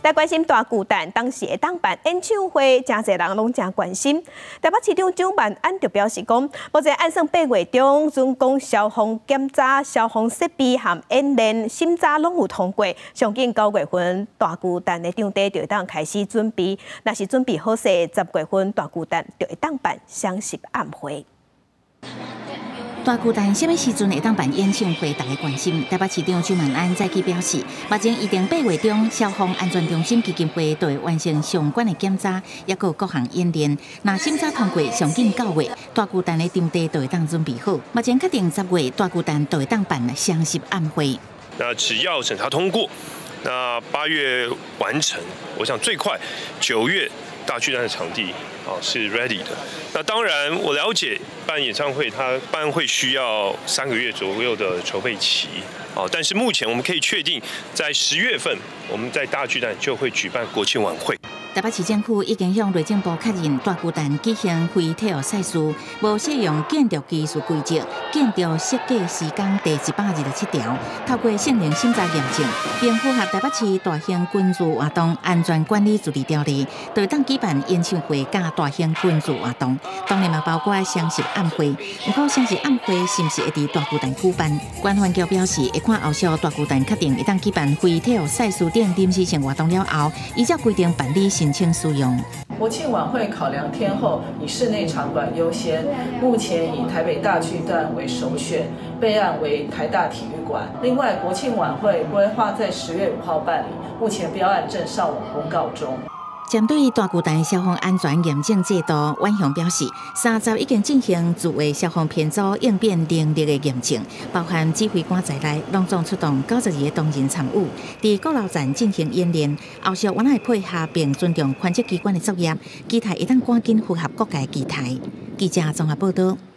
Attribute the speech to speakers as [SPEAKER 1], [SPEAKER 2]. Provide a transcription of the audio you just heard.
[SPEAKER 1] 來關心大巨蛋當時會當辦演唱會，誠濟人攏誠關心。台北市長蔣萬安就表示講，目前按算8月中竣工消防檢查、消防設備和演練審查攏有通過，上緊9月份大巨蛋的場地就會當開始準備。若是準備好勢，10月份大巨蛋就會當辦雙十晚會。
[SPEAKER 2] 大巨蛋啥物時陣會當辦演唱會？大家關心。台北市長蔣萬安早起表示，目前預定八月中消防安全中心基金會就會完成相關的檢查，抑閣各項演練。若審查通過，上緊9月大巨蛋的場地就會當準備好。目前確定十月大巨蛋就會當辦雙十晚會。
[SPEAKER 3] 那只要審查通過，那8月完成，我想最快9月大巨蛋的場地啊是 ready 的。那當然，我了解辦演唱會，它辦會需要3個月左右的籌備期啊。但是目前我們可以確定，在10月份，我們在大巨蛋就會舉辦國慶晚會。
[SPEAKER 2] 台北市政府已經向內政部確認，大巨蛋舉行非體育賽事，無適用建築技術規則、建築設計施工第127條，透過性能審查驗證，並符合台北市大型群聚活動安全管理自治條例，就會當舉辦演唱會佮大型群聚活動。當然嘛，包括雙十晚會。毋過雙十晚會是毋是會佇大巨蛋舉辦？關環局表示，會看後續大巨蛋確定會當舉辦非體育賽事等臨時性活動了後，依照規定辦理申請使用。
[SPEAKER 4] 國慶晚會考量天候，以室內場館優先，目前以台北大巨蛋為首選，備案為台大體育館。另外，國慶晚會規劃在10月5號辦理，目前標案正上網公告中。
[SPEAKER 2] 針對大巨蛋消防安全驗證制度，阮雄表示，30已經進行自衛消防編組應變能力的驗證，包含指揮官在內，攏總出動92個同仁參與，佇鼓樓站進行演練。後續阮會配合並尊重權責機關的作業，期待會當趕緊符合國家期待。記者綜合報道。